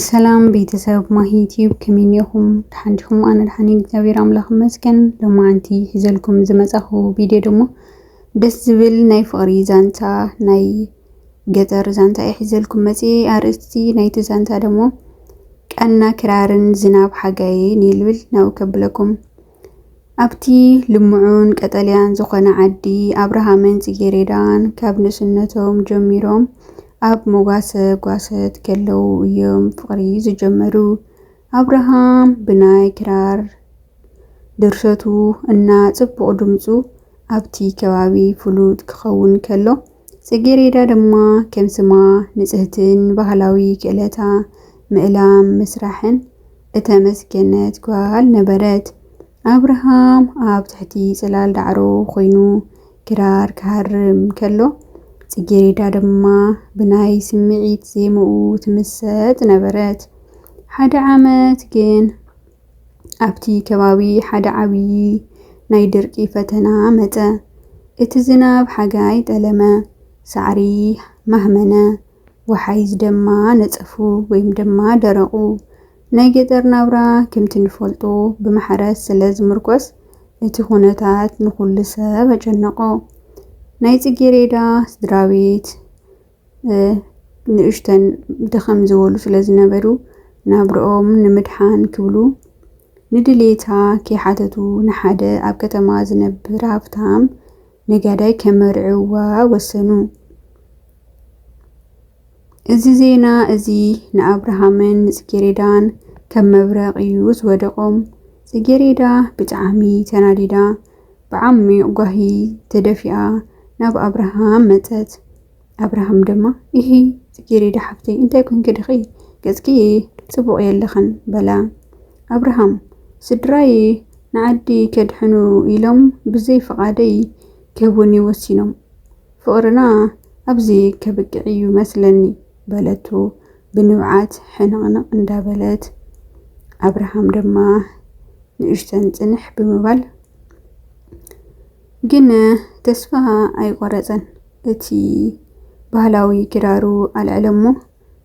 ሰላም ቤተሰብ ማሂ ቲዩብ፣ ከመይ እኒኹም? ደሓን ዲኹም? ኣነ ደሓን እየ፣ እግዚኣብሔር ኣምላኽ ይመስገን። ሎማዓንቲ ሒዘልኩም ዝመጻኹ ቪድዮ ደሞ ደስ ዝብል ናይ ፍቕሪ ዛንታ፣ ናይ ገጠር ዛንታ እየ ሒዘልኩም መጽየ። ኣርእስቲ ናይቲ ዛንታ ደሞ ቀና ክራርን ዝናብ ሓጋይን ይልብል። ናብኡ ከብለኩም። ኣብቲ ልምዑን ቀጠልያን ዝኾነ ዓዲ፣ ኣብርሃምን ጽጌሬዳን ካብ ንእስነቶም ጀሚሮም ኣብ መጓሰ ጓሰት ከለዉ እዮም ፍቕሪ ዝጀመሩ። ኣብርሃም ብናይ ክራር ድርሰቱ እና ጽቡቕ ድምጹ ኣብቲ ከባቢ ፍሉጥ ክኸውን ከሎ፣ ጽጌሬዳ ድማ ከም ስማ ንጽህትን ባህላዊ ክእለታ ምእላም ምስራሕን እተመስገነት ጓል ነበረት። ኣብርሃም ኣብ ትሕቲ ጽላል ዳዕሮ ኮይኑ ክራር ክሃርም ከሎ፣ ጽጌሬዳ ድማ ብናይ ስምዒት ዜምኡ ትምሰጥ ነበረት። ሓደ ዓመት ግን ኣብቲ ከባቢ ሓደ ዓብዪ ናይ ድርቂ ፈተና መጸ። እቲ ዝናብ ሓጋይ ጠለመ፣ ሳዕሪ ማህመነ፣ ወሓይዝ ደማ ነጸፉ ወይም ደማ ደረቑ። ናይ ገጠር ናብራ ከምቲ ንፈልጦ ብማሕረስ ስለ ዝምርኮስ፣ እቲ ኩነታት ንኹሉ ሰብ ኣጨነቖ። ናይ ጽጌሬዳ ስድራ ቤት፣ እ፣ ንእሽተን ድኽም ዝበሉ ስለ ዝነበሩ፣ ናብርኦም ንምድሓን ክብሉ ንድሌታ ከይሓተቱ ንሓደ ኣብ ከተማ ዝነብር ሃብታም ነጋዳይ ከመርዕዋ ወሰኑ። እዚ ዜና እዚ ንኣብርሃምን ንጽጌሬዳን ከም መብረቕ እዩ ዝወደቖም። ጽጌሬዳ ብጣዕሚ ተናዲዳ፣ ብዓሚቕ ጓሂ ተደፊኣ ናብ ኣብርሃም መጸት። ኣብርሃም ድማ፣ "ኢሂ፣ ጽጌሬዳ ሓፍተይ፣ እንታይ ኮንኪ ድኺ? ገጽኪ ጽቡቕ የለኽን" በላ። ኣብርሃም፣ "ስድራይ ንዓዲ ከድሕኑ ኢሎም ብዘይ ፍቓደይ ክህቡኒ ወሲኖም። ፍቕርና ኣብዚ ከብቅዕ እዩ መስለኒ" በለቶ ብንብዓት ሕንቕንቕ እንዳበለት። ኣብርሃም ድማ ንእሽተን ጽንሕ ብምባል፣ ግን ተስፋ ኣይቆረጸን። እቲ ባህላዊ ክራሩ ኣልዐለሞ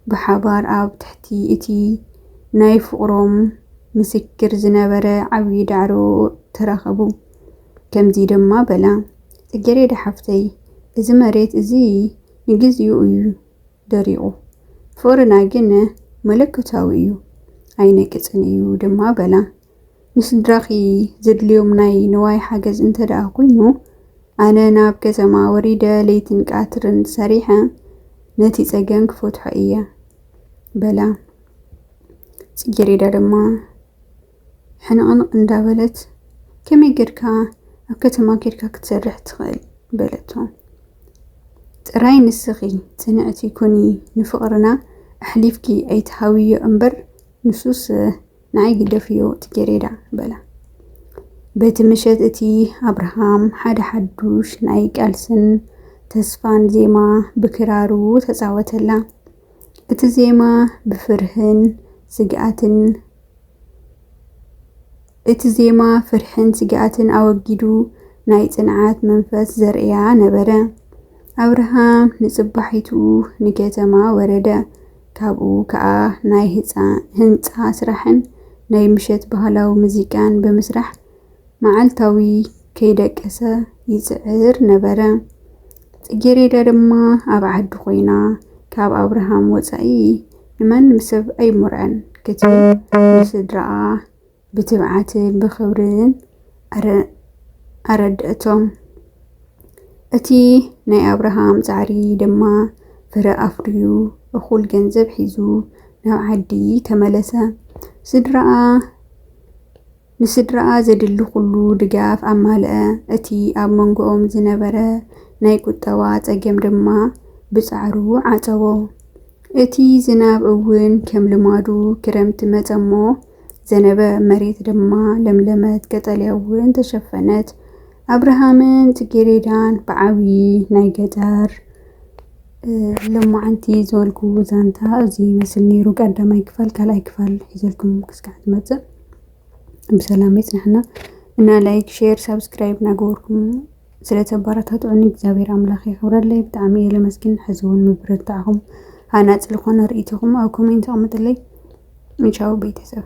ብሓባር ኣብ ትሕቲ እቲ ናይ ፍቕሮም ምስክር ዝነበረ ዓብዪ ዳዕሮ ተራኸቡ። ከምዚ ድማ በላ፣ "ጽጌሬዳ ሓፍተይ፣ እዚ መሬት እዚ ንግዚኡ እዩ ደሪቑ። ፍቕርና ግን መለኮታዊ እዩ፣ ኣይነቅጽን እዩ" ድማ በላ። "ንስድራኺ ዘድልዮም ናይ ንዋይ ሓገዝ እንተ ደኣ ኮይኑ፣ ኣነ ናብ ከተማ ወሪደ ለይትን ቀትርን ሰሪሐ ነቲ ጸገም ክፈትሖ እየ" በላ። ጽጌሬዳ ድማ ሕንቕንቕ እንዳበለት፣ "ከመይ ጌርካ ኣብ ከተማ ኬድካ ክትሰርሕ ትኽእል?" በለቶ። "ጥራይ ንስኺ ጽንዕቲ ኩኒ፣ ንፍቕርና ኣሕሊፍኪ ኣይትሃብዮ እምበር፣ ንሱስ ንዓይ ግደፍዮ ጽጌሬዳ" በላ። በቲ ምሸት እቲ ኣብርሃም ሓደ ሓዱሽ ናይ ቃልስን ተስፋን ዜማ ብክራሩ ተጻወተላ። እቲ ዜማ ብፍርህን ስግኣትን፣ እቲ ዜማ ፍርሕን ስግኣትን ኣወጊዱ ናይ ጽንዓት መንፈስ ዘርእያ ነበረ። ኣብርሃም ንጽባሒቱ ንከተማ ወረደ። ካብኡ ከኣ ናይ ህጻ-፣ ህንጻ ስራሕን ናይ ምሸት ባህላዊ ሙዚቃን ብምስራሕ መዓልታዊ ከይደቀሰ ይጽዕር ነበረ። ጽጌሬዳ ድማ ኣብ ዓዲ ኮይና ካብ ኣብርሃም ወጻኢ ንማንም ሰብ ኣይሞርዐን ክትብል ንስድራኣ ብትብዓትን ብኽብርን ኣረ-፣ ኣረድእቶም። እቲ ናይ ኣብርሃም ጻዕሪ ድማ ፍረ ኣፍርዩ፣ እኹል ገንዘብ ሒዙ ናብ ዓዲ ተመለሰ። ስድራኣ፣ ንስድራኣ ዘድሊ ኩሉ ድጋፍ ኣማልአ። እቲ ኣብ መንጎኦም ዝነበረ ናይ ቁጠባ ጸገም ድማ ብጻዕሩ ዓጸዎ። እቲ ዝናብ እውን ከም ልማዱ ክረምቲ መጸ እሞ ዘነበ፣ መሬት ድማ ለምለመት፣ ቀጠልያ እውን ተሸፈነት። ኣብርሃምን ጽጌሬዳን ብዓብዪ ናይ ገጠር፣ እ፣ ሎማዓንቲ ዝበልኩ ዛንታ እዚ ይመስል ነይሩ። ቀዳማይ ክፋል፣ ካልኣይ ክፋል ሒዘልኩም ክስካዕ ትመጽእ። ብሰላም ይጽናሕና እና ላይክ፣ ሼር፣ ሳብስክራይብ እናገበርኩም ስለ ተበረታትዑኒ እግዚኣብሔር ኣምላኽ የኽብረለይ። ብጣዕሚ እየ ለመስግን። ሕዚ እውን ምብርታዕኹም ሃናጺ ዝኾነ ርእይቶኹም ኣብ ኮሜንት ኣቕምጥለይ። ምቻው ቤተሰብ።